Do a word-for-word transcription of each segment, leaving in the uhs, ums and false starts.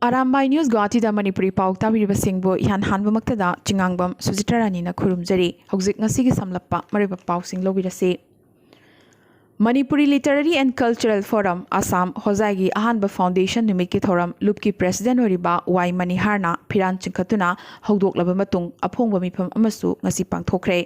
Arambai news ꯒꯨꯋꯥꯍꯥꯇꯤꯗ Manipuri ꯄꯥꯎ ꯇꯥꯕꯤꯔꯤꯕꯁꯤꯡꯕꯨ ꯏꯍꯥꯟ ꯍꯥꯟꯕꯃꯛꯇꯗ ꯆꯤꯉꯥꯡꯕꯝ ꯁꯨꯖꯤꯇꯥ ꯔꯥꯅꯤꯅ ꯈꯨꯔꯨꯝꯖꯔꯤ꯫ ꯍꯧꯖꯤꯛ ꯉꯁꯤꯒꯤ ꯁꯝꯂꯞꯄ ꯃꯔꯨꯑꯣꯏꯕ ꯄꯥꯎꯁꯤꯡ ꯂꯧꯕꯤꯔꯁꯤ꯫ Manipuri Literary and Cultural Forum Assam ꯍꯣꯖꯥꯏꯒꯤ ꯑꯍꯥꯟꯕ foundation ꯅꯨꯃꯤꯠꯀꯤ ꯊꯧꯔꯝ ꯂꯨꯞꯀꯤ president ꯑꯣꯏꯔꯤꯕ ꯋꯥꯏ ꯃꯅꯤꯍꯥꯔꯅ ꯐꯤꯔꯥꯟ ꯆꯤꯡꯈꯠꯇꯨꯅ ꯍꯧꯗꯣꯛꯂꯕ ꯃꯇꯨꯡ ꯑꯐꯣꯡꯕ ꯃꯤꯐꯝ ꯑꯃꯁꯨ ꯉꯁꯤ ꯄꯥꯡꯊꯣꯛꯈ꯭ꯔꯦ꯫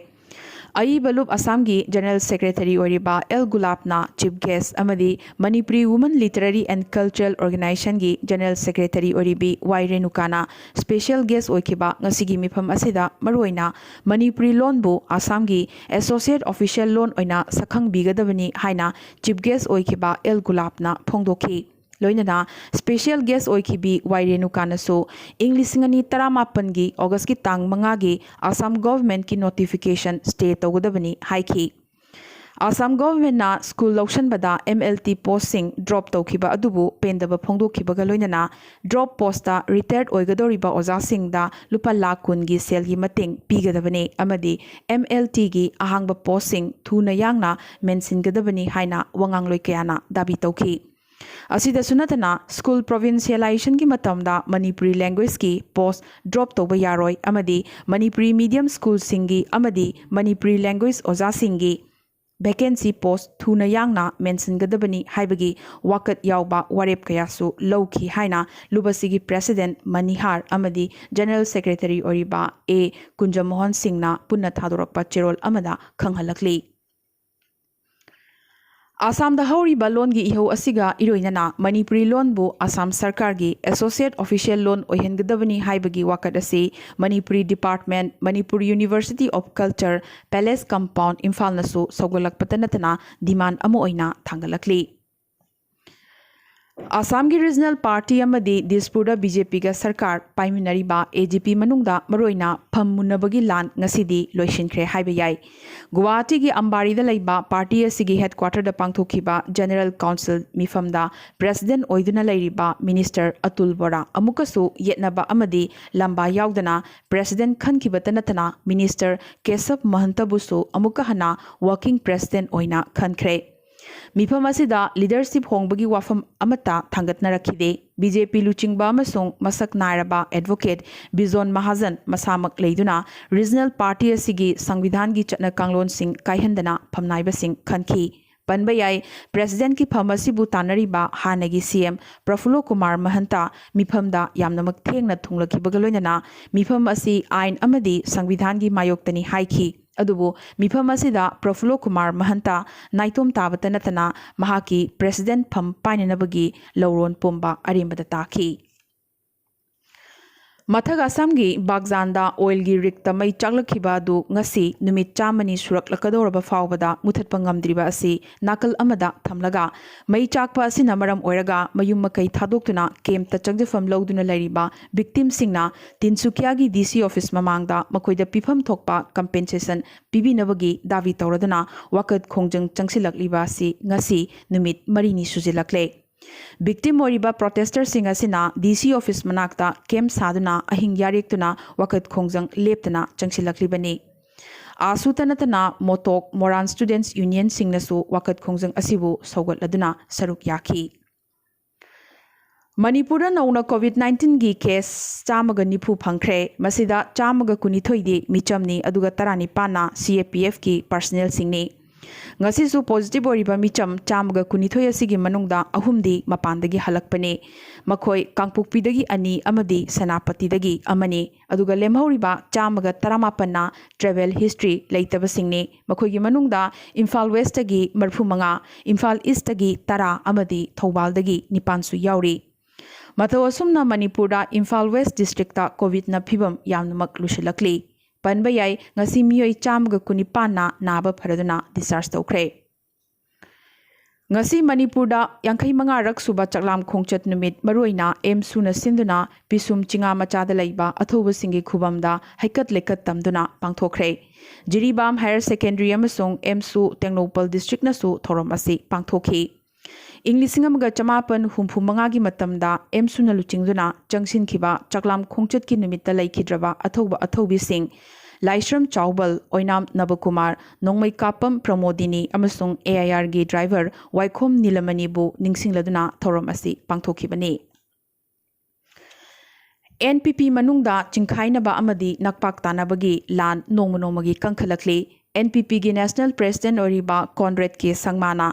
ꯑꯏꯕ ꯂꯨꯞ ꯑꯁꯥꯝꯒꯤ general secretary ꯑꯣꯏꯔꯤꯕ ꯑꯦꯜ ꯒꯨꯂꯥꯞꯅ chief guest ꯑꯃꯗꯤ Manipuri Women Literary and Cultural Organizationꯒꯤ general secretary ꯑꯣꯏꯔꯤꯕꯤ Y ꯔꯦꯅꯨꯀꯥꯅ special guest ꯑꯣꯏꯈꯤꯕ ꯉꯁꯤꯒꯤ ꯃꯤꯐꯝ ꯑꯁꯤꯗ ꯃꯔꯨꯑꯣꯏꯅ ꯃꯅꯤꯄꯨꯔꯤ ꯂꯣꯟꯕꯨ ꯑꯁꯥꯝꯒꯤ associate official ꯂꯣꯟ ꯑꯣꯏꯅ ꯁꯛꯈꯪꯕꯤꯒꯗꯕꯅꯤ ꯍꯥꯏꯅ chief guest ꯑꯣꯏꯈꯤꯕ ꯑꯦꯜ ꯒꯨꯂꯥꯞꯅ ꯐꯣꯡꯗꯣꯛꯈꯤ꯫ ꯂꯣꯏꯅꯅ special guest ꯑꯣꯏꯈꯤꯕꯤ ꯋꯥꯏ ꯔꯦꯅꯨꯀꯥꯅꯁꯨ ꯏꯪ ꯂꯤꯁꯤꯡ ꯑꯅꯤ ꯇꯔꯥꯃꯥꯄꯟꯒꯤ Augustꯀꯤ ꯇꯥꯡ ꯃꯉꯥꯒꯤ ꯑꯁꯥꯝ governmentꯀꯤ notification stay ꯇꯧꯒꯗꯕꯅꯤ ꯍꯥꯏꯈꯤ꯫ Assam governmentꯅ school ꯂꯧꯁꯟꯕꯗ M L T postꯁꯤꯡ drop ꯇꯧꯈꯤꯕ ꯑꯗꯨꯕꯨ ꯄꯦꯟꯗꯕ ꯐꯣꯡꯗꯣꯛꯈꯤꯕꯒ ꯂꯣꯏꯅꯅ drop postꯇ retired ꯑꯣꯏꯒꯗꯧꯔꯤꯕ ꯑꯣꯖꯥꯁꯤꯡꯗ ꯂꯨꯄꯥ ꯂꯥꯈ ꯀꯨꯟꯒꯤ ꯁꯦꯜꯒꯤ ꯃꯇꯦꯡ ꯄꯤꯒꯗꯕꯅꯤ ꯑꯃꯗꯤ M L Tꯒꯤ ꯑꯍꯥꯡꯕ postꯁꯤꯡ ꯊꯨꯅ ꯌꯥꯡꯅ ꯃꯦꯟꯁꯤꯟꯒꯗꯕꯅꯤ ꯍꯥꯏꯅ ꯋꯥꯉꯥꯡꯂꯣꯏ ꯀꯌꯥꯅ ꯗꯥꯕꯤ ꯇꯧꯈꯤ꯫ ꯑꯁꯤꯗꯁꯨ ꯅꯠꯇꯅ school provincializationꯒꯤ ꯃꯇꯝꯗ ꯃꯅꯤꯄꯨꯔꯤ languageꯀꯤ post drop ꯇꯧꯕ ꯌꯥꯔꯣꯏ ꯑꯃꯗꯤ ꯃꯅꯤꯄꯨꯔꯤ medium schoolꯁꯤꯡꯒꯤ ꯑꯃꯗꯤ ꯃꯅꯤꯄꯨꯔꯤ language ꯑꯣꯖꯥꯁꯤꯡꯒꯤ vacancy post ꯊꯨꯅ ꯌꯥꯡꯅ ꯃꯦꯟꯁꯤꯟꯒꯗꯕꯅꯤ ꯍꯥꯏꯕꯒꯤ ꯋꯥꯀꯠ ꯌꯥꯎꯕ ꯋꯥꯔꯦꯞ ꯀꯌꯥꯁꯨ ꯂꯧꯈꯤ ꯍꯥꯏꯅ ꯂꯨꯞ ꯑꯁꯤꯒꯤ president ꯃꯅꯤꯍꯥꯔ ꯑꯃꯗꯤ general secretary ꯑꯣꯏꯔꯤꯕ ꯑꯦ ꯀꯨꯟꯖꯃꯣꯍꯟ ꯁꯤꯡꯅ ꯄꯨꯟꯅ ꯊꯥꯗꯣꯔꯛꯄ ꯆꯦꯔꯣꯜ ꯑꯃꯗ ꯈꯪꯍꯜꯂꯛꯂꯤ꯫ ꯑꯁꯥꯝꯗ ꯍꯧꯔꯤꯕ ꯂꯣꯟꯒꯤ ꯏꯍꯧ ꯑꯁꯤꯒ ꯏꯔꯣꯏꯅꯅ ꯃꯅꯤꯄꯨꯔꯤ ꯂꯣꯟꯕꯨ ꯑꯁꯥꯝ ꯁꯔꯀꯥꯔꯒꯤ associate official ꯂꯣꯟ ꯑꯣꯏꯍꯟꯒꯗꯕꯅꯤ ꯍꯥꯏꯕꯒꯤ ꯋꯥꯀꯠ ꯑꯁꯤ Manipuri department, Manipur University of Culture, Palace Compound, ꯏꯝꯐꯥꯜꯅꯁꯨ ꯁꯧꯒꯠꯂꯛꯄꯇ ꯅꯠꯇꯅ demand ꯑꯃ ꯑꯣꯏꯅ ꯊꯥꯡꯒꯠꯂꯛꯂꯤ꯫ ꯑꯁꯥꯝꯒꯤ regional party ꯑꯃꯗꯤ ꯗꯤꯁꯄꯨꯔꯗ BJPꯒ ꯁꯔꯀꯥꯔ ꯄꯥꯏꯃꯤꯟꯅꯔꯤꯕ ADP ꯃꯅꯨꯡꯗ ꯃꯔꯨꯑꯣꯏꯅ ꯐꯝ ꯃꯨꯟꯅꯕꯒꯤ ꯂꯥꯟ ꯉꯁꯤꯗꯤ ꯂꯣꯏꯁꯤꯟꯈ꯭ꯔꯦ ꯍꯥꯏꯕ ꯌꯥꯏ꯫ ꯒꯨꯋꯥꯍꯥꯇꯤꯒꯤ ꯑꯝꯕꯥꯔꯤꯗ ꯂꯩꯕ party ꯑꯁꯤꯒꯤ headquarterꯗ ꯄꯥꯡꯊꯣꯛꯈꯤꯕ general council ꯃꯤꯐꯝꯗ president ꯑꯣꯏꯗꯨꯅ ꯂꯩꯔꯤꯕ minister ꯑꯇꯨꯜ ꯕꯣꯔꯥ ꯑꯃꯨꯛꯀꯁꯨ ꯌꯦꯠꯅꯕ ꯑꯃꯗꯤ ꯂꯝꯕꯥ ꯌꯥꯎꯗꯅ president ꯈꯟꯈꯤꯕꯇ ꯅꯠꯇꯅ minister ꯀꯦꯁꯕ ꯃꯍꯟꯇꯕꯨꯁꯨ ꯑꯃꯨꯛꯀ ꯍꯟꯅ working president ꯑꯣꯏꯅ ꯈꯟꯈ꯭ꯔꯦ꯫ ꯃꯤꯐꯝ ꯑꯁꯤꯗ ꯂꯤꯗꯔꯁꯤꯞ ꯍꯣꯡꯕꯒꯤ ꯋꯥꯐꯝ ꯑꯃꯠꯇ ꯊꯥꯡꯒꯠꯅꯔꯛꯈꯤꯗꯦ꯫ ꯕꯤ ꯖꯦ ꯄꯤ ꯂꯨꯆꯤꯡꯕ ꯑꯃꯁꯨꯡ ꯃꯁꯛ ꯅꯥꯏꯔꯕ ꯑꯦꯗꯚꯣꯀꯦꯠ ꯕꯤꯖꯣꯟ ꯃꯍꯥꯖꯟ ꯃꯁꯥꯃꯛ ꯂꯩꯗꯨꯅ ꯔꯤꯖꯅꯦꯜ ꯄꯥꯔꯇꯤ ꯑꯁꯤꯒꯤ ꯁꯪꯕꯤꯙꯥꯟꯒꯤ ꯆꯠꯅ ꯀꯥꯡꯂꯣꯟꯁꯤꯡ ꯀꯥꯏꯍꯟꯗꯅ ꯐꯝꯅꯥꯏꯕꯁꯤꯡ ꯈꯟꯈꯤ꯫ ꯄꯟꯕ ꯌꯥꯏ, ꯄ꯭ꯔꯦꯁꯤꯗꯦꯟꯠꯀꯤ ꯐꯝ ꯑꯁꯤꯕꯨ ꯇꯥꯟꯅꯔꯤꯕ ꯍꯥꯟꯅꯒꯤ ꯁꯤ ꯑꯦꯝ ꯄ꯭ꯔꯐꯨꯜꯂꯣ ꯀꯨꯃꯥꯔ ꯃꯍꯟꯇ ꯃꯤꯐꯝꯗ ꯌꯥꯝꯅꯃꯛ ꯊꯦꯡꯅ ꯊꯨꯡꯂꯈꯤꯕꯒ ꯂꯣꯏꯅꯅ ꯃꯤꯐꯝ ꯑꯁꯤ ꯑꯥꯏꯟ ꯑꯃꯗꯤ ꯁꯪꯕꯤꯙꯥꯟꯒꯤ ꯃꯥꯌꯣꯛꯇꯅꯤ ꯍꯥꯏꯈꯤ꯫ ꯑꯗꯨꯕꯨ ꯃꯤꯐꯝ ꯑꯁꯤꯗ ꯄ꯭ꯔꯐꯨꯜꯂꯣ ꯀꯨꯃꯥꯔ ꯃꯍꯟꯇ ꯅꯥꯏꯇꯣꯝ ꯇꯥꯕꯇ ꯅꯠꯇꯅ ꯃꯍꯥꯛꯀꯤ ꯄ꯭ꯔꯦꯁꯤꯗꯦꯟꯠ ꯐꯝ ꯄꯥꯏꯅꯅꯕꯒꯤ ꯂꯧꯔꯣꯟ ꯄꯨꯝꯕ ꯑꯔꯦꯝꯕꯗ ꯇꯥꯈꯤ꯫ ꯃꯊꯛ ꯑꯁꯥꯝꯒꯤ ꯕꯥꯒꯖꯥꯟꯗ ꯑꯣꯏꯜꯒꯤ ꯔꯤꯛꯇ ꯃꯩ ꯆꯥꯛꯂꯛꯈꯤꯕ ꯑꯗꯨ ꯉꯁꯤ ꯅꯨꯃꯤꯠ ꯆꯥꯝꯃꯅꯤ ꯁꯨꯔꯛꯂꯀꯗꯧꯔꯕ ꯐꯥꯎꯕꯗ ꯃꯨꯊꯠꯄ ꯉꯝꯗ꯭ꯔꯤꯕ ꯑꯁꯤ ꯅꯥꯀꯜ ꯑꯃꯗ ꯊꯝꯂꯒ, ꯃꯩ ꯆꯥꯛꯄ ꯑꯁꯤꯅ ꯃꯔꯝ ꯑꯣꯏꯔꯒ ꯃꯌꯨꯝ ꯃꯀꯩ ꯊꯥꯗꯣꯛꯇꯨꯅ ꯀꯦꯝꯞꯇ ꯆꯪꯖꯐꯝ ꯂꯧꯗꯨꯅ ꯂꯩꯔꯤꯕ ꯚꯤꯛꯇꯤꯝꯁꯤꯡꯅ ꯇꯤꯟꯁꯨꯀꯤꯌꯥꯒꯤ ꯗꯤ ꯁꯤ ꯑꯣꯐꯤꯁ ꯃꯃꯥꯡꯗ ꯃꯈꯣꯏꯗ ꯄꯤꯐꯝ ꯊꯣꯛꯄ ꯀꯝꯄꯦꯟꯁꯦꯁꯟ ꯄꯤꯕꯤꯅꯕꯒꯤ ꯗꯥꯕꯤ ꯇꯧꯔꯗꯨꯅ ꯋꯥꯀꯠ ꯈꯣꯡꯖꯪ ꯆꯪꯁꯤꯜꯂꯛꯂꯤꯕ ꯑꯁꯤ ꯉꯁꯤ ꯅꯨꯃꯤꯠ ꯃꯔꯤꯅꯤ ꯁꯨꯖꯤꯜꯂꯛꯂꯦ꯫ ꯚꯤꯛꯇꯤꯝ ꯑꯣꯏꯔꯤꯕ ꯄ꯭ꯔꯣꯇꯦꯁꯇꯔꯁꯤꯡ ꯑꯁꯤꯅ ꯗꯤ ꯁꯤ ꯑꯣꯐꯤꯁ ꯃꯅꯥꯛꯇ ꯀꯦꯝꯞ ꯁꯥꯗꯨꯅ ꯑꯍꯤꯡ ꯌꯥꯔꯦꯛꯇꯨꯅ ꯋꯥꯀꯠ ꯈꯣꯡꯖꯪ ꯂꯦꯞꯇꯅ ꯆꯪꯁꯤꯜꯂꯛꯂꯤꯕꯅꯤ꯫ ꯑꯥꯁꯨꯇ ꯅꯠꯇꯅ ꯃꯣꯇꯣꯛ, ꯃꯣꯔꯥꯟ ꯁ꯭ꯇꯨꯗꯦꯟꯠꯁ ꯌꯨꯅꯤꯌꯟꯁꯤꯡꯅꯁꯨ ꯋꯥꯀꯠ ꯈꯣꯡꯖꯪ ꯑꯁꯤꯕꯨ ꯁꯧꯒꯠꯂꯗꯨꯅ ꯁꯔꯨꯛ ꯌꯥꯈꯤ꯫ ꯃꯅꯤꯄꯨꯔꯗ ꯅꯧꯅ ꯀꯣꯚꯤꯗ ꯅꯥꯏꯟꯇꯤꯟꯒꯤ ꯀꯦꯁ ꯆꯥꯝꯃꯒ ꯅꯤꯐꯨ ꯐꯪꯈ꯭ꯔꯦ꯫ ꯃꯁꯤꯗ ꯆꯥꯝꯃꯒ ꯀꯨꯟꯅꯤꯊꯣꯏꯗꯤ ꯃꯤꯆꯝꯅꯤ, ꯑꯗꯨꯒ ꯇꯔꯥꯅꯤꯄꯥꯟꯅ ꯁꯤ ꯑꯦ ꯄꯤ ꯑꯦꯐꯀꯤ ꯄꯥꯔꯁꯅꯦꯜꯁꯤꯡꯅꯤ꯫ ꯉꯁꯤꯁꯨ ꯄꯣꯖꯤꯇꯤꯚ ꯑꯣꯏꯔꯤꯕ ꯃꯤꯆꯝ ꯆꯥꯝꯃꯒ ꯀꯨꯟꯅꯤꯊꯣꯏ ꯑꯁꯤꯒꯤ ꯃꯅꯨꯡꯗ ꯑꯍꯨꯝꯗꯤ ꯃꯄꯥꯟꯗꯒꯤ ꯍꯜꯂꯛꯄꯅꯤ꯫ ꯃꯈꯣꯏ ꯀꯥꯡꯄꯣꯛꯄꯤꯗꯒꯤ ꯑꯅꯤ ꯑꯃꯗꯤ ꯁꯦꯅꯥꯄꯇꯤꯗꯒꯤ ꯑꯃꯅꯤ꯫ ꯑꯗꯨꯒ ꯂꯦꯝꯍꯧꯔꯤꯕ ꯆꯥꯝꯃꯒ ꯇꯔꯥꯃꯥꯄꯟꯅ ꯇ꯭ꯔꯦꯚꯦꯜ ꯍꯤꯁꯇ꯭ꯔꯤ ꯂꯩꯇꯕꯁꯤꯡꯅꯤ꯫ ꯃꯈꯣꯏꯒꯤ ꯃꯅꯨꯡꯗ ꯏꯝꯐꯥꯜ ꯋꯦꯁꯇꯒꯤ ꯃꯔꯤꯐꯨꯃꯉꯥ, ꯏꯝꯐꯥꯜ ꯏꯁꯇꯒꯤ ꯇꯔꯥ ꯑꯃꯗꯤ ꯊꯧꯕꯥꯜꯗꯒꯤ ꯅꯤꯄꯥꯟꯁꯨ ꯌꯥꯎꯔꯤ꯫ ꯃꯇꯧ ꯑꯁꯨꯝꯅ ꯃꯅꯤꯄꯨꯔꯗ ꯏꯝꯐꯥꯜ ꯋꯦꯁ ꯗꯤꯁꯇ꯭ꯔꯤꯛꯇ ꯀꯣꯚꯤꯗꯅ ꯐꯤꯕꯝ ꯌꯥꯝꯅꯃꯛ ꯂꯨꯁꯤꯜꯂꯛꯂꯤ꯫ ꯄꯟꯕ ꯌꯥꯏ, ꯉꯁꯤ ꯃꯤꯑꯣꯏ ꯆꯥꯝꯃꯒ ꯀꯨꯟꯅꯤꯄꯥꯟꯅ ꯅꯥꯕ ꯐꯔꯗꯨꯅ ꯗꯤꯁꯆꯥꯔꯖ ꯇꯧꯈ꯭ꯔꯦ꯫ ꯉꯁꯤ ꯃꯅꯤꯄꯨꯔꯗ ꯌꯥꯡꯈꯩ ꯃꯉꯥꯔꯛ ꯁꯨꯕ ꯆꯥꯛꯂꯥꯝ ꯈꯣꯡꯆꯠ ꯅꯨꯃꯤꯠ ꯃꯔꯨꯑꯣꯏꯅ ꯑꯦꯝꯁꯨꯅ ꯁꯤꯟꯗꯨꯅ ꯄꯤꯁꯨꯝ ꯆꯤꯉꯥ ꯃꯆꯥꯗ ꯂꯩꯕ ꯑꯊꯧꯕꯁꯤꯡꯒꯤ ꯈꯨꯕꯝꯗ ꯍꯩꯀꯠ ꯂꯩꯀꯠ ꯇꯝꯗꯨꯅ ꯄꯥꯡꯊꯣꯛꯈ꯭ꯔꯦ꯫ ꯖꯤꯔꯤꯕꯥꯝ ꯍꯥꯌꯔ ꯁꯦꯀꯦꯟꯗꯔꯤ ꯑꯃꯁꯨꯡ ꯑꯦꯝꯁꯨ ꯇꯦꯡꯅꯧꯄꯜ ꯗꯤꯁꯇ꯭ꯔꯤꯛꯅꯁꯨ ꯊꯧꯔꯝ ꯑꯁꯤ ꯄꯥꯡꯊꯣꯛꯈꯤ꯫ ꯏꯪ ꯂꯤꯁꯤꯡ ꯑꯃꯒ ꯆꯃꯥꯄꯟ ꯍꯨꯝꯐꯨ ꯃꯉꯥꯒꯤ ꯃꯇꯝꯗ ꯑꯦꯝꯁꯨꯅ ꯂꯨꯆꯤꯡꯗꯨꯅ ꯆꯪꯁꯤꯟꯈꯤꯕ ꯆꯥꯛꯂꯥꯝ ꯈꯣꯡꯆꯠꯀꯤ ꯅꯨꯃꯤꯠꯇ ꯂꯩꯈꯤꯗ꯭ꯔꯕ ꯑꯊꯧꯕ ꯑꯊꯧꯕꯤꯁꯤꯡ ꯂꯥꯏꯁ꯭ꯔꯝ ꯆꯥꯎꯕꯜ, ꯑꯣꯏꯅꯥꯝ ꯅꯕꯀꯨꯃꯥꯔ, ꯅꯣꯡꯃꯩꯀꯥꯞꯄꯝ ꯄ꯭ꯔꯃꯣꯗꯤꯅꯤ ꯑꯃꯁꯨꯡ ꯑꯦ ꯑꯥꯏ ꯑꯥꯔꯒꯤ ꯗ꯭ꯔꯥꯏꯚꯔ ꯋꯥꯏꯈꯣꯝ ꯅꯤꯂꯃꯅꯤꯕꯨ ꯅꯤꯡꯁꯤꯡꯂꯗꯨꯅ ꯊꯧꯔꯝ ꯑꯁꯤ ꯄꯥꯡꯊꯣꯛꯈꯤꯕꯅꯤ꯫ ꯑꯦꯟ ꯄꯤ ꯄꯤ ꯃꯅꯨꯡꯗ ꯆꯤꯡꯈꯥꯏꯅꯕ ꯑꯃꯗꯤ ꯅꯛꯄꯥꯛ ꯇꯥꯅꯕꯒꯤ ꯂꯥꯟ ꯅꯣꯡꯃ ꯅꯣꯡꯃꯒꯤ ꯀꯟꯈꯠꯂꯛꯂꯤ꯫ ꯑꯦꯟ ꯄꯤ ꯄꯤꯒꯤ ꯅꯦꯁꯅꯦꯜ ꯄ꯭ꯔꯦꯁꯤꯗꯦꯟꯠ ꯑꯣꯏꯔꯤꯕ ꯀꯣꯟꯔꯦꯗ ꯀꯦ ꯁꯪꯃꯥꯅ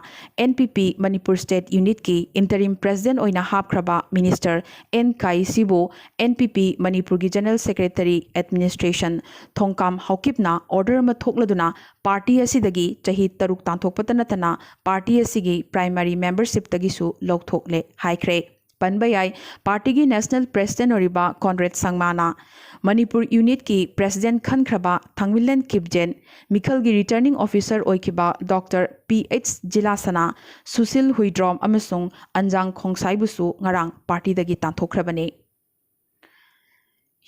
ꯑꯦꯟ ꯄꯤ ꯄꯤ ꯃꯅꯤꯄꯨꯔ ꯁ꯭ꯇꯦꯠ ꯌꯨꯅꯤꯠꯀꯤ ꯏꯟꯇꯔꯤꯝ ꯄ꯭ꯔꯦꯁꯤꯗꯦꯟꯠ ꯑꯣꯏꯅ ꯍꯥꯞꯈ꯭ꯔꯕ ꯃꯤꯅꯤꯁꯇꯔ ꯑꯦꯟ ꯀꯥꯏꯁꯤꯕꯨ ꯑꯦꯟ ꯄꯤ ꯄꯤ ꯃꯅꯤꯄꯨꯔꯒꯤ ꯖꯦꯅꯔꯦꯜ ꯁꯦꯀ꯭ꯔꯦꯇꯔꯤ ꯑꯦꯗꯃꯤꯅꯤꯁꯇ꯭ꯔꯦꯁꯟ ꯊꯣꯡꯀꯥꯝ ꯍꯥꯎꯀꯤꯞꯅ ꯑꯣꯔꯗꯔ ꯑꯃ ꯊꯣꯛꯂꯗꯨꯅ ꯄꯥꯔꯇꯤ ꯑꯁꯤꯗꯒꯤ ꯆꯍꯤ ꯇꯔꯨꯛ ꯇꯥꯟꯊꯣꯛꯄꯇ ꯅꯠꯇꯅ ꯄꯥꯔꯇꯤ ꯑꯁꯤꯒꯤ ꯄ꯭ꯔꯥꯏꯃꯥꯔꯤ ꯃꯦꯝꯕꯔꯁꯤꯞꯇꯒꯤꯁꯨ ꯂꯧꯊꯣꯛꯂꯦ ꯍꯥꯏꯈ꯭ꯔꯦ꯫ ꯄꯟꯕ ꯌꯥꯏ, ꯄꯥꯔꯇꯤꯒꯤ ꯅꯦꯁꯅꯦꯜ ꯄ꯭ꯔꯦꯁꯤꯗꯦꯟꯠ ꯑꯣꯏꯔꯤꯕ ꯀꯣꯟꯔꯦꯗ ꯁꯪꯃꯥꯅ ꯃꯅꯤꯄꯨꯔ ꯌꯨꯅꯤꯠꯀꯤ ꯄ꯭ꯔꯦꯁꯤꯗꯦꯟꯠ ꯈꯟꯈ꯭ꯔꯕ ꯊꯥꯡꯃꯤꯂꯦꯟ ꯀꯤꯞꯖꯦꯟ, ꯃꯤꯈꯜꯒꯤ ꯔꯤꯇꯔꯅꯤꯡ ꯑꯣꯐꯤꯁꯔ ꯑꯣꯏꯈꯤꯕ doctor P H Jilasana, Sushil Huidrom ꯑꯃꯁꯨꯡ ꯑꯟꯖꯥꯡ ꯈꯣꯡꯁꯥꯏꯕꯨꯁꯨ ꯉꯔꯥꯡ ꯄꯥꯔꯇꯤꯗꯒꯤ ꯇꯥꯟꯊꯣꯛꯈ꯭ꯔꯕꯅꯤ꯫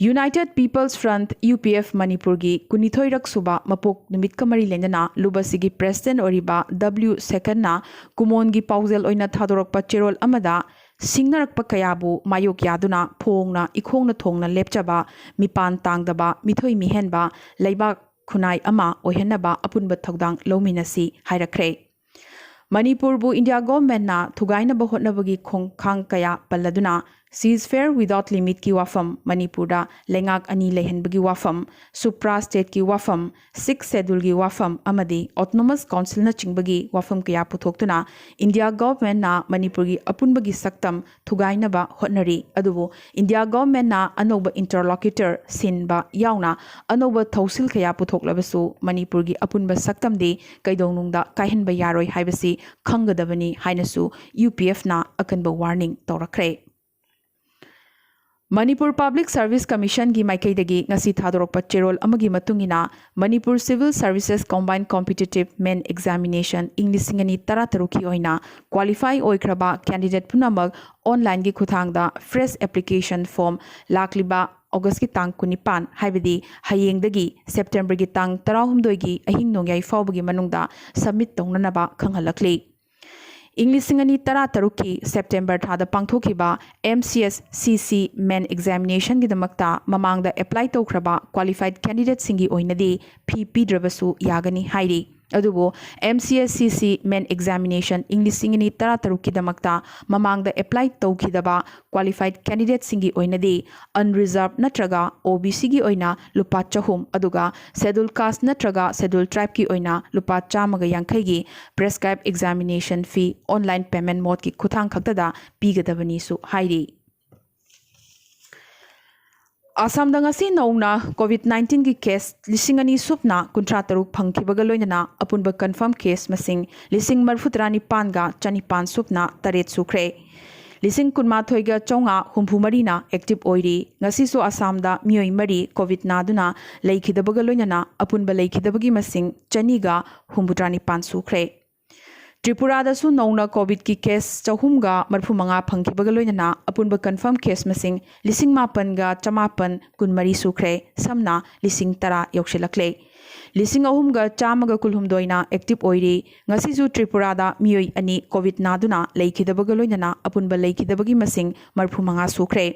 United people's front, U P F, ꯃꯅꯤꯄꯨꯔꯒꯤ ꯀꯨꯟꯅꯤꯊꯣꯏꯔꯛ ꯁꯨꯕ ꯃꯄꯣꯛ ꯅꯨꯃꯤꯠꯀ ꯃꯔꯤ ꯂꯩꯅꯅ ꯂꯨꯕꯁꯤꯒꯤ ꯄ꯭ꯔꯦꯁꯤꯗꯦꯟꯠ ꯑꯣꯏꯔꯤꯕ ꯗꯕ꯭ꯂꯤꯎ ꯁꯦꯀꯟꯅ ꯀꯨꯃꯣꯟꯒꯤ ꯄꯥꯎꯖꯦꯜ ꯑꯣꯏꯅ ꯊꯥꯗꯣꯔꯛꯄ ꯆꯦꯔꯣꯜ ꯑꯃꯗ ꯁꯤꯡꯅꯔꯛꯄ ꯀꯌꯥꯕꯨ ꯃꯥꯌꯣꯛ ꯌꯥꯗꯨꯅ ꯐꯣꯡꯅ ꯏꯈꯣꯡꯅ ꯊꯣꯡꯅ ꯂꯦꯞꯆꯕ, ꯃꯤꯄꯥꯟ ꯇꯥꯡꯗꯕ, ꯃꯤꯊꯣꯏ ꯃꯤꯍꯦꯟꯕ ꯂꯩꯕꯥꯛ ꯈꯨꯟꯅꯥꯏ ꯑꯃ ꯑꯣꯏꯍꯟꯅꯕ ꯑꯄꯨꯟꯕ ꯊꯧꯗꯥꯡ ꯂꯧꯃꯤꯟꯅꯁꯤ ꯍꯥꯏꯔꯛꯈ꯭ꯔꯦ꯫ ꯃꯅꯤꯄꯨꯔꯕꯨ ꯏꯟꯗꯤꯌꯥ ꯒꯣꯚꯔꯟꯃꯦꯟꯠꯅ ꯊꯨꯒꯥꯏꯅꯕ ꯍꯣꯠꯅꯕꯒꯤ ꯈꯣꯡꯊꯥꯡ ꯀꯌꯥ ꯄꯜꯂꯗꯨꯅ ceasefire without limitꯀꯤ ꯋꯥꯐꯝ, ꯃꯅꯤꯄꯨꯔꯗ ꯂꯩꯉꯥꯛ ꯑꯅꯤ ꯂꯩꯍꯟꯕꯒꯤ ꯋꯥꯐꯝ, ꯁꯨꯄ꯭ꯔꯥ ꯁ꯭ꯇꯦꯠꯀꯤ ꯋꯥꯐꯝ, ꯁꯤꯛꯁ ꯁꯦꯗꯨꯜꯒꯤ ꯋꯥꯐꯝ ꯑꯃꯗꯤ ꯑꯣꯇꯣꯅꯣꯃꯁ ꯀꯥꯎꯟꯁꯤꯜꯅꯆꯤꯡꯕꯒꯤ ꯋꯥꯐꯝ ꯀꯌꯥ ꯄꯨꯊꯣꯛꯇꯨꯅ ꯏꯟꯗꯤꯌꯥ ꯒꯣꯚꯔꯟꯃꯦꯟꯠꯅ ꯃꯅꯤꯄꯨꯔꯒꯤ ꯑꯄꯨꯟꯕꯒꯤ ꯁꯛꯇꯝ ꯊꯨꯒꯥꯏꯅꯕ ꯍꯣꯠꯅꯔꯤ꯫ ꯑꯗꯨꯕꯨ ꯏꯟꯗꯤꯌꯥ ꯒꯣꯚꯔꯟꯃꯦꯟꯠꯅ ꯑꯅꯧꯕ ꯏꯟꯇꯔꯂꯣꯀ꯭ꯌꯨꯇꯔ ꯁꯤꯟꯕ ꯌꯥꯎꯅ ꯑꯅꯧꯕ ꯊꯧꯁꯤꯜ ꯀꯌꯥ ꯄꯨꯊꯣꯛꯂꯕꯁꯨ ꯃꯅꯤꯄꯨꯔꯒꯤ ꯑꯄꯨꯟꯕ ꯁꯛꯇꯝꯗꯤ ꯀꯩꯗꯧꯅꯨꯡꯗ ꯀꯥꯏꯍꯟꯕ ꯌꯥꯔꯣꯏ ꯍꯥꯏꯕꯁꯤ ꯈꯪꯒꯗꯕꯅꯤ ꯍꯥꯏꯅꯁꯨ ꯌꯨ ꯄꯤ ꯑꯦꯐꯅ ꯑꯀꯟꯕ ꯋꯥꯔꯅꯤꯡ ꯇꯧꯔꯛꯈ꯭ꯔꯦ꯫ ꯃꯅꯤꯄꯨꯔ ꯄꯕ꯭ꯂꯤꯛ ꯁꯔꯚꯤꯁ ꯀꯃꯤꯁꯟꯒꯤ ꯃꯥꯏꯀꯩꯗꯒꯤ ꯉꯁꯤ ꯊꯥꯗꯣꯔꯛꯄ ꯆꯦꯔꯣꯜ ꯑꯃꯒꯤ ꯃꯇꯨꯡ ꯏꯟꯅ, Manipur civil services combined competitive main examination ꯏꯪ ꯂꯤꯁꯤꯡ ꯑꯅꯤ ꯇꯔꯥꯇꯔꯨꯛꯀꯤ ꯑꯣꯏꯅ ꯀ꯭ꯋꯥꯂꯤꯐꯥꯏ ꯑꯣꯏꯈ꯭ꯔꯕ ꯀꯦꯟꯗꯤꯗꯦꯠ ꯄꯨꯝꯅꯃꯛ ꯑꯣꯟꯂꯥꯏꯟꯒꯤ ꯈꯨꯠꯊꯥꯡꯗ ꯐ꯭ꯔꯦꯁ ꯑꯦꯄ꯭ꯂꯤꯀꯦꯁꯟ ꯐꯣꯔꯝ ꯂꯥꯛꯂꯤꯕ ꯑꯣꯒꯁꯀꯤ ꯇꯥꯡ ꯀꯨꯟꯅꯤꯄꯥꯟ, ꯍꯥꯏꯕꯗꯤ ꯍꯌꯦꯡꯗꯒꯤ ꯁꯦꯞꯇꯦꯝꯕꯔꯒꯤ ꯇꯥꯡ ꯇꯔꯥꯍꯨꯝꯗꯣꯏꯒꯤ ꯑꯍꯤꯡ ꯅꯣꯡꯌꯥꯏ ꯐꯥꯎꯕꯒꯤ ꯃꯅꯨꯡꯗ ꯁꯕꯃꯤꯠ ꯇꯧꯅꯅꯕ ꯈꯪꯍꯜꯂꯛꯂꯤ꯫ ꯏꯪ ꯂꯤꯁꯤꯡ ꯑꯅꯤ ꯇꯔꯥ ꯇꯔꯨꯛꯀꯤ ꯁꯦꯞꯇꯦꯝꯕꯔ ꯊꯥꯗ ꯄꯥꯡꯊꯣꯛꯈꯤꯕ M C S C C main examination ꯒꯤꯗꯃꯛꯇ ꯃꯃꯥꯡꯗ apply ꯇꯧꯈ꯭ꯔꯕ qualified candidate ꯁꯤꯡꯒꯤ ꯑꯣꯏꯅꯗꯤ fee ꯄꯤꯗ꯭ꯔꯕꯁꯨ ꯌꯥꯒꯅꯤ ꯍꯥꯏꯔꯤ꯫ ꯑꯗꯨꯕꯨ M C S C C main examination ꯏꯪ ꯂꯤꯁꯤꯡ ꯑꯅꯤ ꯇꯔꯥ ꯇꯔꯨꯛꯀꯤꯗꯃꯛꯇ ꯃꯃꯥꯡꯗ apply ꯇꯧꯈꯤꯗꯕ qualified candidate ꯁꯤꯡꯒꯤ ꯑꯣꯏꯅꯗꯤ unreserved ꯅꯠꯇ꯭ꯔꯒ O B C ꯒꯤ ꯑꯣꯏꯅ ꯂꯨꯄꯥ ꯆꯍꯨꯝ, ꯑꯗꯨꯒ schedule caste ꯅꯠꯇ꯭ꯔꯒ schedule tribe ꯀꯤ ꯑꯣꯏꯅ ꯂꯨꯄꯥ ꯆꯥꯝꯃꯒ ꯌꯥꯡꯈꯩꯒꯤ prescribed examination fee online payment mode ꯀꯤ ꯈꯨꯠꯊꯥꯡ ꯈꯛꯇꯗ ꯄꯤꯒꯗꯕꯅꯤꯁꯨ ꯍꯥꯏꯔꯤ꯫ ꯑꯁꯥꯝꯗ ꯉꯁꯤ ꯅꯧꯅ COVID nineteen ꯒꯤ case ꯂꯤꯁꯤꯡ ꯑꯅꯤ ꯁꯨꯞꯅ ꯀꯨꯟꯊ꯭ꯔꯥ ꯇꯔꯨꯛ ꯐꯪꯈꯤꯕꯒ ꯂꯣꯏꯅꯅ ꯑꯄꯨꯟꯕ confirm case ꯃꯁꯤꯡ ꯂꯤꯁꯤꯡ ꯃꯔꯤꯐꯨ ꯇꯔꯥ ꯅꯤꯄꯥꯟꯒ ꯆꯅꯤꯄꯥꯟ ꯁꯨꯞꯅ ꯇꯔꯦꯠ ꯁꯨꯈ꯭ꯔꯦ꯫ ꯂꯤꯁꯤꯡ ꯀꯨꯟꯃꯥꯊꯣꯏꯒ ꯆꯥꯝꯃꯉꯥ ꯍꯨꯝꯐꯨ ꯃꯔꯤꯅ active ꯑꯣꯏꯔꯤ꯫ ꯉꯁꯤꯁꯨ ꯑꯁꯥꯝꯗ ꯃꯤꯑꯣꯏ ꯃꯔꯤ COVID ꯅꯥꯗꯨꯅ ꯂꯩꯈꯤꯗꯕꯒ ꯂꯣꯏꯅꯅ ꯑꯄꯨꯟꯕ ꯂꯩꯈꯤꯗꯕꯒꯤ ꯃꯁꯤꯡ ꯆꯅꯤꯒ ꯍꯨꯝꯐꯨꯇꯔꯥ ꯅꯤꯄꯥꯟ ꯁꯨꯈ꯭ꯔꯦ꯫ ꯇ꯭ꯔꯤꯄꯨꯔꯥꯗꯁꯨ ꯅꯧꯅ COVID ꯀꯤ case ꯆꯍꯨꯝꯒ ꯃꯔꯤꯐꯨ ꯃꯉꯥ ꯐꯪꯈꯤꯕꯒ ꯂꯣꯏꯅꯅ ꯑꯄꯨꯟꯕ confirm case ꯃꯁꯤꯡ ꯂꯤꯁꯤꯡ ꯃꯥꯄꯟꯒ ꯆꯃꯥꯄꯟ ꯀꯨꯟꯃꯔꯤ ꯁꯨꯈ꯭ꯔꯦ꯫ ꯁꯝꯅ ꯂꯤꯁꯤꯡ ꯇꯔꯥ ꯌꯧꯁꯤꯜꯂꯛꯂꯦ꯫ ꯂꯤꯁꯤꯡ ꯑꯍꯨꯝꯒ ꯆꯥꯝꯃꯒ ꯀꯨꯟꯍꯨꯝꯗꯣꯏꯅ active ꯑꯣꯏꯔꯤ꯫ ꯉꯁꯤꯁꯨ ꯇ꯭ꯔꯤꯄꯨꯔꯥꯗ ꯃꯤꯑꯣꯏ ꯑꯅꯤ COVID ꯅꯥꯗꯨꯅ ꯂꯩꯈꯤꯗꯕꯒ ꯂꯣꯏꯅꯅ ꯑꯄꯨꯟꯕ ꯂꯩꯈꯤꯗꯕꯒꯤ ꯃꯁꯤꯡ ꯃꯔꯤꯐꯨ ꯃꯉꯥ ꯁꯨꯈ꯭ꯔꯦ꯫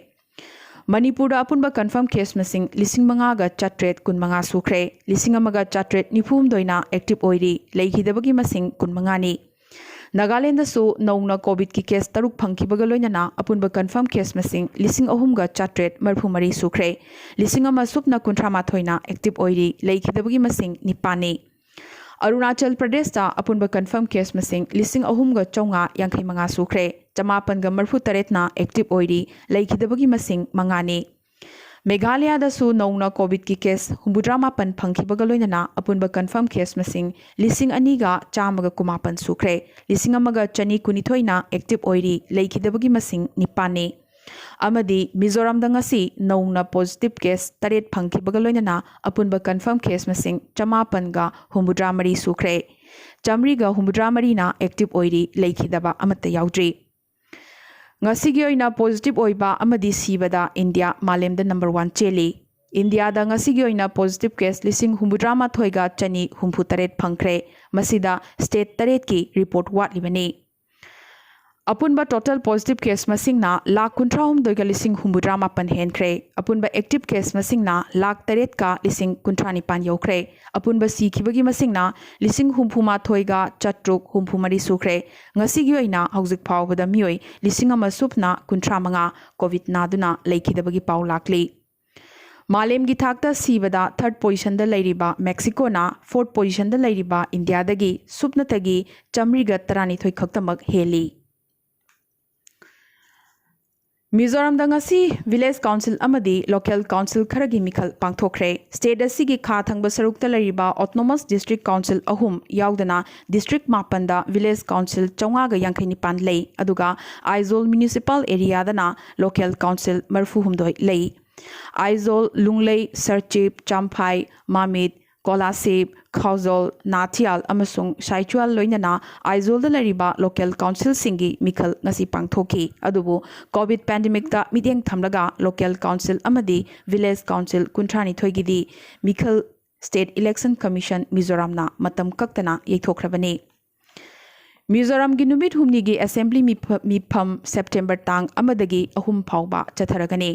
ꯃꯅꯤꯄꯨꯔꯗ ꯑꯄꯨꯟꯕ confirm case ꯃꯁꯤꯡ ꯂꯤꯁꯤꯡ ꯃꯉꯥꯒ ꯆꯥꯇ꯭ꯔꯦꯠ ꯀꯨꯟꯃꯉꯥ ꯁꯨꯈ꯭ꯔꯦ꯫ ꯂꯤꯁꯤꯡ ꯑꯃꯒ ꯆꯥꯇ꯭ꯔꯦꯠ ꯅꯤꯐꯨ ꯍꯨꯝꯗꯣꯏꯅ active ꯑꯣꯏꯔꯤ꯫ ꯂꯩꯈꯤꯗꯕꯒꯤ ꯃꯁꯤꯡ ꯀꯨꯟꯃꯉꯥꯅꯤ꯫ ꯅꯥꯒꯥꯂꯦꯟꯗꯁꯨ ꯅꯧꯅ COVID ꯀꯤ case ꯇꯔꯨꯛ ꯐꯪꯈꯤꯕꯒ ꯂꯣꯏꯅꯅ ꯑꯄꯨꯟꯕ confirm case ꯃꯁꯤꯡ ꯂꯤꯁꯤꯡ ꯑꯍꯨꯝꯒ ꯆꯥꯇ꯭ꯔꯦꯠ ꯃꯔꯤꯐꯨ ꯃꯔꯤ ꯁꯨꯈ꯭ꯔꯦ꯫ ꯂꯤꯁꯤꯡ ꯑꯃ ꯁꯨꯞꯅ ꯀꯨꯟꯊ꯭ꯔꯥ ꯃꯥꯊꯣꯏꯅ active ꯑꯣꯏꯔꯤ꯫ ꯂꯩꯈꯤꯗꯕꯒꯤ ꯃꯁꯤꯡ ꯅꯤꯄꯥꯟꯅꯤ꯫ ꯑꯔꯨꯅꯥꯆꯜ ꯄ꯭ꯔꯗꯦꯁꯇ ꯑꯄꯨꯟꯕ confirm case ꯃꯁꯤꯡ ꯂꯤꯁꯤꯡ ꯑꯍꯨꯝꯒ ꯆꯥꯝꯃꯉꯥ ꯌꯥꯡꯈꯩ ꯃꯉꯥ ꯁꯨꯈ꯭ꯔꯦ꯫ ꯆꯃꯥꯄꯟꯒ ꯃꯔꯤꯐꯨ ꯇꯔꯦꯠꯅ active ꯑꯣꯏꯔꯤ꯫ ꯂꯩꯈꯤꯗꯕꯒꯤ ꯃꯁꯤꯡ ꯃꯉꯥꯅꯤ꯫ ꯃꯦꯘꯥꯂꯌꯥꯗꯁꯨ ꯅꯧꯅ COVID ꯀꯤ case ꯍꯨꯝꯐꯨꯇꯔꯥ ꯃꯥꯄꯟ ꯐꯪꯈꯤꯕꯒ ꯂꯣꯏꯅꯅ ꯑꯄꯨꯟꯕ confirm case ꯃꯁꯤꯡ ꯂꯤꯁꯤꯡ ꯑꯅꯤꯒ ꯆꯥꯝꯃꯒ ꯀꯨꯟꯃꯥꯄꯟ ꯁꯨꯈ꯭ꯔꯦ꯫ ꯂꯤꯁꯤꯡ ꯑꯃꯒ ꯆꯅꯤ ꯀꯨꯟꯅꯤꯊꯣꯏꯅ active ꯑꯣꯏꯔꯤ꯫ ꯂꯩꯈꯤꯗꯕꯒꯤ ꯃꯁꯤꯡ ꯅꯤꯄꯥꯟꯅꯤ꯫ ꯑꯃꯗꯤ ꯃꯤꯖꯣꯔꯥꯝꯗ ꯉꯁꯤ ꯅꯧꯅ positive case ꯇꯔꯦꯠ ꯐꯪꯈꯤꯕꯒ ꯂꯣꯏꯅꯅ ꯑꯄꯨꯟꯕ confirm case ꯃꯁꯤꯡ ꯆꯃꯥꯄꯟꯒ ꯍꯨꯝꯐꯨꯇꯔꯥ ꯃꯔꯤ ꯁꯨꯈ꯭ꯔꯦ꯫ ꯆꯥꯃꯔꯤꯒ ꯍꯨꯝꯐꯨꯇꯔꯥ ꯃꯔꯤꯅ active ꯑꯣꯏꯔꯤ꯫ ꯂꯩꯈꯤꯗꯕ ꯑꯃꯠꯇ ꯌꯥꯎꯗ꯭ꯔꯤ꯫ ꯉꯁꯤꯒꯤ ꯑꯣꯏꯅ positive ꯑꯣꯏꯕ ꯑꯃꯗꯤ ꯁꯤꯕꯗ ꯏꯟꯗꯤꯌꯥ ꯃꯥꯂꯦꯝꯗ number one ꯆꯦꯜꯂꯤ꯫ ꯏꯟꯗꯤꯌꯥꯗ ꯉꯁꯤꯒꯤ ꯑꯣꯏꯅ positive case ꯂꯤꯁꯤꯡ ꯍꯨꯝꯐꯨꯇꯔꯥ ꯃꯥꯊꯣꯏꯒ ꯆꯅꯤ ꯍꯨꯝꯐꯨ ꯇꯔꯦꯠ ꯐꯪꯈ꯭ꯔꯦ꯫ ꯃꯁꯤꯗ state ꯇꯔꯦꯠꯀꯤ report ꯋꯥꯠꯂꯤꯕꯅꯤ꯫ ꯑꯄꯨꯟꯕ total positive case ꯃꯁꯤꯡꯅ ꯂꯥꯈ ꯀꯨꯟꯊ꯭ꯔꯥ ꯍꯨꯝꯗꯣꯏꯒ ꯂꯤꯁꯤꯡ ꯍꯨꯝꯐꯨꯇꯔꯥ ꯃꯥꯄꯟ ꯍꯦꯟꯈ꯭ꯔꯦ꯫ ꯑꯄꯨꯟꯕ active case ꯃꯁꯤꯡꯅ ꯂꯥꯈ ꯇꯔꯦꯠꯀ ꯂꯤꯁꯤꯡ ꯀꯨꯟꯊ꯭ꯔꯥ ꯅꯤꯄꯥꯟ ꯌꯧꯈ꯭ꯔꯦ꯫ ꯑꯄꯨꯟꯕ ꯁꯤꯈꯤꯕꯒꯤ ꯃꯁꯤꯡꯅ ꯂꯤꯁꯤꯡ ꯍꯨꯝꯐꯨ ꯃꯥꯊꯣꯏꯒ ꯆꯥꯇ꯭ꯔꯨꯛ ꯍꯨꯝꯐꯨ ꯃꯔꯤ ꯁꯨꯈ꯭ꯔꯦ꯫ ꯉꯁꯤꯒꯤ ꯑꯣꯏꯅ ꯍꯧꯖꯤꯛ ꯐꯥꯎꯕꯗ ꯃꯤꯑꯣꯏ ꯂꯤꯁꯤꯡ ꯑꯃ ꯁꯨꯞꯅ ꯀꯨꯟꯊ꯭ꯔꯥ ꯃꯉꯥ COVID ꯅꯥꯗꯨꯅ ꯂꯩꯈꯤꯗꯕꯒꯤ ꯄꯥꯎ ꯂꯥꯛꯂꯤ꯫ ꯃꯥꯂꯦꯝꯒꯤ ꯊꯥꯛꯇ ꯁꯤꯕꯗ third position ꯗ ꯂꯩꯔꯤꯕ ꯃꯦꯛꯁꯤꯀꯣꯅ fourth position ꯗ ꯂꯩꯔꯤꯕ ꯏꯟꯗꯤꯌꯥꯗꯒꯤ ꯁꯨꯞꯅꯇꯒꯤ ꯆꯥꯃꯔꯤꯒ ꯇꯔꯥꯅꯤꯊꯣꯏ ꯈꯛꯇꯃꯛ ꯍꯦꯜꯂꯤ꯫ ꯃꯤꯖꯣꯔꯥꯝꯗ ꯉꯁꯤ village council ꯑꯃꯗꯤ local council ꯈꯔꯒꯤ ꯃꯤꯈꯜ ꯄꯥꯡꯊꯣꯛꯈ꯭ꯔꯦ꯫ State ꯑꯁꯤꯒꯤ ꯈꯥ ꯊꯪꯕ ꯁꯔꯨꯛꯇ ꯂꯩꯔꯤꯕ autonomous district council ꯑꯍꯨꯝ ꯌꯥꯎꯗꯅ district ꯃꯥꯄꯟꯗ village council ꯆꯥꯝꯃꯉꯥꯒ ꯌꯥꯡꯈꯩ ꯅꯤꯄꯥꯟ ꯂꯩ, ꯑꯗꯨꯒ ꯑꯥꯏꯖꯣꯜ municipal area ꯗꯅ local council ꯃꯔꯤꯐꯨ ꯍꯨꯝꯗꯣꯏ ꯂꯩ꯫ ꯑꯥꯏꯖꯣꯜ, ꯂꯨꯡꯂꯩ, ꯁꯔꯆꯤꯞ, ꯆꯥꯝꯐꯥꯏ, ꯃꯥꯃꯤꯠ, ꯀꯣꯂꯥꯁꯤꯞ, ꯈꯥꯎꯖꯣꯜ, ꯅꯥꯊꯤꯌꯥꯜ ꯑꯃꯁꯨꯡ ꯁꯥꯏꯆꯨꯋꯥꯜ ꯂꯣꯏꯅꯅ ꯑꯥꯏꯖꯣꯜꯗ ꯂꯩꯔꯤꯕ local council ꯁꯤꯡꯒꯤ ꯃꯤꯈꯜ ꯉꯁꯤ ꯄꯥꯡꯊꯣꯛꯈꯤ꯫ ꯑꯗꯨꯕꯨ COVID pandemic ꯇ ꯃꯤꯠꯌꯦꯡ ꯊꯝꯂꯒ local council ꯑꯃꯗꯤ village council ꯀꯨꯟꯊ꯭ꯔꯥꯅꯤꯊꯣꯏꯒꯤꯗꯤ ꯃꯤꯈꯜ State Election Commission ꯃꯤꯖꯣꯔꯥꯝꯅ ꯃꯇꯝ ꯀꯛꯇꯅ ꯌꯩꯊꯣꯛꯈ꯭ꯔꯕꯅꯤ꯫ ꯃꯤꯖꯣꯔꯥꯝꯒꯤ ꯅꯨꯃꯤꯠ ꯍꯨꯝꯅꯤꯒꯤ assembly ꯃꯤꯐ-, ꯃꯤꯐꯝ September ꯇꯥꯡ ꯑꯃꯗꯒꯤ ꯑꯍꯨꯝ ꯐꯥꯎꯕ ꯆꯠꯊꯔꯒꯅꯤ꯫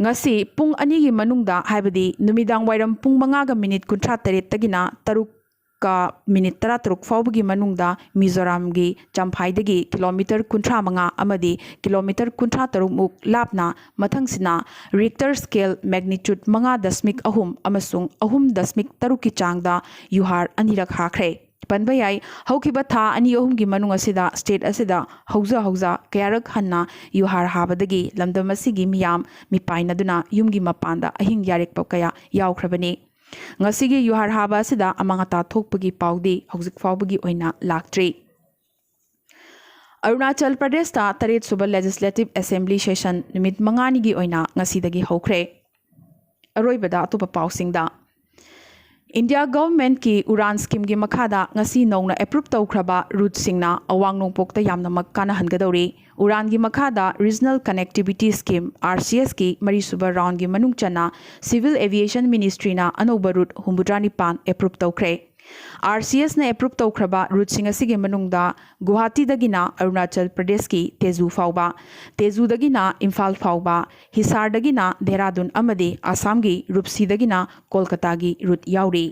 ꯉꯁꯤ ꯄꯨꯡ ꯑꯅꯤꯒꯤ ꯃꯅꯨꯡꯗ, ꯍꯥꯏꯕꯗꯤ ꯅꯨꯃꯤꯗꯥꯡ ꯋꯥꯏꯔꯝ ꯄꯨꯡ ꯃꯉꯥꯒ minute ꯀꯨꯟꯊ꯭ꯔꯥ ꯇꯔꯦꯠꯇꯒꯤꯅ ꯇꯔꯨꯛꯀ minute ꯇꯔꯥꯇꯔꯨꯛ ꯐꯥꯎꯕꯒꯤ ꯃꯅꯨꯡꯗ ꯃꯤꯖꯣꯔꯥꯝꯒꯤ ꯆꯝꯐꯥꯏꯗꯒꯤ kilometre ꯀꯨꯟꯊ꯭ꯔꯥ ꯃꯉꯥ ꯑꯃꯗꯤ kilometre ꯀꯨꯟꯊ꯭ꯔꯥ ꯇꯔꯨꯛ ꯃꯨꯛ ꯂꯥꯞꯅ ꯃꯊꯪꯁꯤꯅ Richter scale magnitude ꯃꯉꯥ ꯗꯁꯃꯤꯛ ꯑꯍꯨꯝ ꯑꯃꯁꯨꯡ ꯑꯍꯨꯝ ꯗꯁꯃꯤꯛ ꯇꯔꯨꯛꯀꯤ ꯆꯥꯡꯗ ꯌꯨꯍꯥꯔ ꯑꯅꯤꯔꯛ ꯍꯥꯈ꯭ꯔꯦ꯫ ꯄꯟꯕ ꯌꯥꯏ, ꯍꯧꯈꯤꯕ ꯊꯥ ꯑꯅꯤ ꯑꯍꯨꯝꯒꯤ ꯃꯅꯨꯡ ꯑꯁꯤꯗ state ꯑꯁꯤꯗ ꯍꯧꯖ ꯍꯧꯖ ꯀꯌꯥꯔꯛ ꯍꯟꯅ ꯌꯨꯍꯥꯔ ꯍꯥꯕꯗꯒꯤ ꯂꯝꯗꯝ ꯑꯁꯤꯒꯤ ꯃꯤꯌꯥꯝ ꯃꯤꯄꯥꯏꯅꯗꯨꯅ ꯌꯨꯝꯒꯤ ꯃꯄꯥꯟꯗ ꯑꯍꯤꯡ ꯌꯥꯔꯦꯛꯄ ꯀꯌꯥ ꯌꯥꯎꯈ꯭ꯔꯕꯅꯤ꯫ ꯉꯁꯤꯒꯤ ꯌꯨꯍꯥꯔ ꯍꯥꯕ ꯑꯁꯤꯗ ꯑꯃꯥꯡ ꯑꯇꯥ ꯊꯣꯛꯄꯒꯤ ꯄꯥꯎꯗꯤ ꯍꯧꯖꯤꯛ ꯐꯥꯎꯕꯒꯤ ꯑꯣꯏꯅ ꯂꯥꯛꯇ꯭ꯔꯤ꯫ ꯑꯔꯨꯅꯥꯆꯜ ꯄ꯭ꯔꯗꯦꯁꯇ ꯇꯔꯦꯠ ꯁꯨꯕ Legislative Assembly session ꯅꯨꯃꯤꯠ ꯃꯉꯥꯅꯤꯒꯤ ꯑꯣꯏꯅ ꯉꯁꯤꯗꯒꯤ ꯍꯧꯈ꯭ꯔꯦ꯫ ꯑꯔꯣꯏꯕꯗ ꯑꯇꯣꯞꯄ ꯄꯥꯎꯁꯤꯡꯗ, India government ꯀꯤ ꯎꯔꯥꯟ scheme ꯒꯤ ꯃꯈꯥꯗ ꯉꯁꯤ ꯅꯧꯅ approve ꯇꯧꯈ꯭ꯔꯕ route ꯁꯤꯡꯅ ꯑꯋꯥꯡ ꯅꯣꯡꯄꯣꯛꯇ ꯌꯥꯝꯅꯃꯛ ꯀꯥꯟꯅꯍꯟꯒꯗꯧꯔꯤ꯫ ꯎꯔꯥꯟꯒꯤ ꯃꯈꯥꯗ Regional Connectivity Scheme, RCS ꯀꯤ ꯃꯔꯤꯁꯨꯕ round ꯒꯤ ꯃꯅꯨꯡ ꯆꯟꯅ Civil Aviation Ministry ꯅ ꯑꯅꯧꯕ route ꯍꯨꯝꯐꯨꯇꯔꯥ ꯅꯤꯄꯥꯟ approve ꯇꯧꯈ꯭ꯔꯦ꯫ RCSꯅ approve ꯇꯧꯈ꯭ꯔꯕ routeꯁꯤꯡ ꯑꯁꯤꯒꯤ ꯃꯅꯨꯡꯗ ꯒꯨꯋꯥꯍꯥꯇꯤꯗꯒꯤꯅ ꯑꯔꯨꯅꯥꯆꯜ ꯄ꯭ꯔꯗꯦꯁꯀꯤ ꯇꯦꯖꯨ ꯐꯥꯎꯕ, ꯇꯦꯖꯨꯗꯒꯤꯅ ꯏꯝꯐꯥꯜ ꯐꯥꯎꯕ, ꯍꯤꯁꯥꯔꯗꯒꯤꯅ ꯗꯦꯍꯔꯥꯗꯨꯟ ꯑꯃꯗꯤ ꯑꯁꯥꯝꯒꯤ ꯔꯨꯞꯁꯤꯗꯒꯤꯅ ꯀꯣꯜꯀꯇꯥꯒꯤ route ꯌꯥꯎꯔꯤ꯫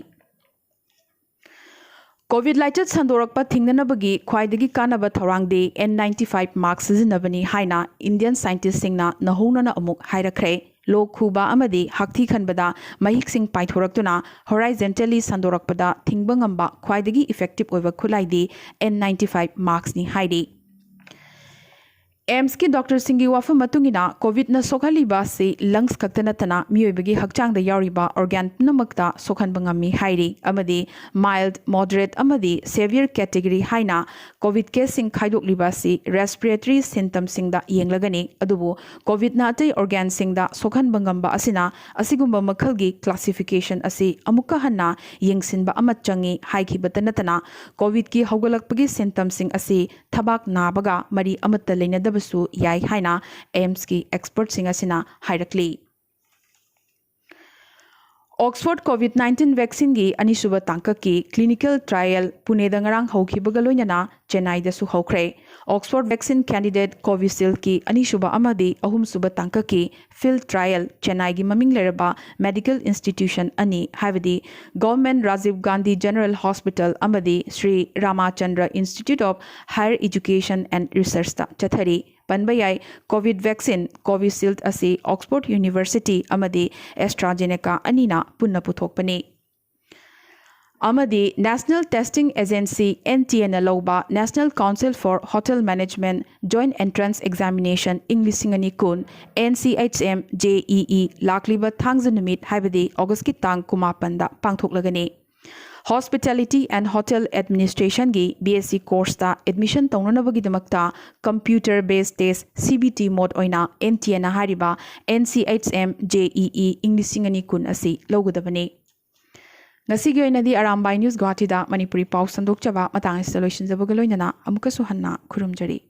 COVID ꯂꯥꯏꯆꯠ ꯁꯟꯗꯣꯔꯛꯄ ꯊꯤꯡꯅꯅꯕꯒꯤ ꯈ꯭ꯋꯥꯏꯗꯒꯤ ꯀꯥꯟꯅꯕ ꯊꯧꯔꯥꯡꯗꯤ N ninety five mask ꯁꯤꯖꯤꯟꯅꯕꯅꯤ ꯍꯥꯏꯅ Indian scientistꯁꯤꯡꯅ ꯅꯧꯍꯧꯅꯅ ꯑꯃꯨꯛ ꯍꯥꯏꯔꯛꯈ꯭ꯔꯦ꯫ ꯂꯣꯛ ꯈꯨꯕ ꯑꯃꯗꯤ ꯍꯥꯛꯊꯤ ꯈꯟꯕꯗ ꯃꯍꯤꯛꯁꯤꯡ ꯄꯥꯏꯊꯣꯔꯛꯇꯨꯅ horizontally ꯁꯟꯗꯣꯔꯛꯄꯗ ꯊꯤꯡꯕ ꯉꯝꯕ ꯈ꯭ꯋꯥꯏꯗꯒꯤ effective ꯑꯣꯏꯕ ꯈꯨꯠꯂꯥꯏꯗꯤ N ninety five maskꯅꯤ ꯍꯥꯏꯔꯤ꯫ AIIMSꯀꯤ doctorꯁꯤꯡꯒꯤ ꯋꯥꯐꯝ ꯃꯇꯨꯡ ꯏꯟꯅ COVIDꯅ ꯁꯣꯛꯍꯜꯂꯤꯕ ꯑꯁꯤ lungs ꯈꯛꯇ ꯅꯠꯇꯅ ꯃꯤꯑꯣꯏꯕꯒꯤ ꯍꯛꯆꯥꯡꯗ ꯌꯥꯎꯔꯤꯕ organ ꯄꯨꯝꯅꯃꯛꯇ ꯁꯣꯛꯍꯟꯕ ꯉꯝꯃꯤ ꯍꯥꯏꯔꯤ ꯑꯃꯗꯤ mild, moderate ꯑꯃꯗꯤ severe category ꯍꯥꯏꯅ COVID caseꯁꯤꯡ ꯈꯥꯏꯗꯣꯛꯂꯤꯕ ꯑꯁꯤ respiratory symptomsꯁꯤꯡꯗ ꯌꯦꯡꯂꯒꯅꯤ꯫ ꯑꯗꯨꯕꯨ COVIDꯅ ꯑꯇꯩ organꯁꯤꯡꯗ ꯁꯣꯛꯍꯟꯕ ꯉꯝꯕ ꯑꯁꯤꯅ ꯑꯁꯤꯒꯨꯝꯕ ꯃꯈꯜꯒꯤ classification ꯑꯁꯤ ꯑꯃꯨꯛꯀ ꯍꯟꯅ ꯌꯦꯡꯁꯤꯟꯕ ꯑꯃ ꯆꯪꯏ ꯍꯥꯏꯈꯤꯕꯇ ꯅꯠꯇꯅ COVIDꯀꯤ ꯍꯧꯒꯠꯂꯛꯄꯒꯤ symptomꯁꯤꯡ ꯑꯁꯤ ꯊꯕꯥꯛ ꯅꯥꯕꯒ ꯃꯔꯤ ꯑꯃꯠꯇ ꯂꯩꯅꯗꯕꯁꯨ ꯌꯥꯏ ꯍꯥꯏꯅ AIIMSꯀꯤ expertꯁꯤꯡ ꯑꯁꯤꯅ ꯍꯥꯏꯔꯛꯂꯤ꯫ Oxford COVID nineteen vaccineꯒꯤ ꯑꯅꯤꯁꯨꯕ ꯇꯥꯡꯀꯛꯀꯤ clinical trial ꯄꯨꯅꯦꯗ ꯉꯔꯥꯡ ꯍꯧꯈꯤꯕꯒ ꯂꯣꯏꯅꯅ ꯆꯦꯟꯅꯥꯏꯗꯁꯨ ꯍꯧꯈ꯭ꯔꯦ꯫ Oxford vaccine candidate Covishieldꯀꯤ ꯑꯅꯤꯁꯨꯕ ꯑꯃꯗꯤ ꯑꯍꯨꯝꯁꯨꯕ ꯇꯥꯡꯀꯛꯀꯤ field trial ꯆꯦꯟꯅꯥꯏꯒꯤ ꯃꯃꯤꯡ ꯂꯩꯔꯕ medical institution ꯑꯅꯤ, ꯍꯥꯏꯕꯗꯤ Government Rajiv Gandhi General Hospital ꯑꯃꯗꯤ Sri Ramachandra Institute of Higher Education and Researchꯇ ꯆꯠꯊꯔꯤ꯫ ꯄꯟꯕ ꯌꯥꯏ, COVID vaccine Covishield ꯑꯁꯤ Oxford University ꯑꯃꯗꯤ AstraZeneca ꯑꯅꯤꯅ ꯄꯨꯟꯅ ꯄꯨꯊꯣꯛꯄꯅꯤ꯫ ꯑꯃꯗꯤ National Testing Agency, NTAꯅ ꯂꯧꯕ National Council for Hotel Management Joint Entrance Examination ꯏꯪ ꯂꯤꯁꯤꯡ ꯑꯅꯤ ꯀꯨꯟ, NCHM JEE, ꯂꯥꯛꯂꯤꯕ ꯊꯥꯡꯖ ꯅꯨꯃꯤꯠ, ꯍꯥꯏꯕꯗꯤ Augustꯀꯤ ꯇꯥꯡ ꯀꯨꯟꯃꯥꯄꯟꯗ ꯄꯥꯡꯊꯣꯛꯂꯒꯅꯤ꯫ Hospitality and Hotel Administrationꯒꯤ BSc courseꯇ admission ꯇꯧꯅꯅꯕꯒꯤꯗꯃꯛꯇ computer based test, CBT mode ꯑꯣꯏꯅ NTAꯅ ꯍꯥꯏꯔꯤꯕ NCHM JEE ꯏꯪ ꯂꯤꯁꯤꯡ ꯑꯅꯤ ꯀꯨꯟ ꯑꯁꯤ ꯂꯧꯒꯗꯕꯅꯤ꯫ ꯉꯁꯤꯒꯤ ꯑꯣꯏꯅꯗꯤ ꯑꯔꯥꯝꯕꯥꯏ News ꯒꯨꯋꯥꯍꯥꯇꯤꯗ ꯃꯅꯤꯄꯨꯔꯤ ꯄꯥꯎ ꯁꯟꯗꯣꯛꯆꯕ ꯃꯇꯥꯡ ꯑꯁꯤꯗ ꯂꯣꯏꯁꯤꯟꯖꯕꯒ ꯂꯣꯏꯅꯅ ꯑꯃꯨꯛꯀꯁꯨ ꯍꯟꯅ ꯈꯨꯔꯨꯝꯖꯔꯤ꯫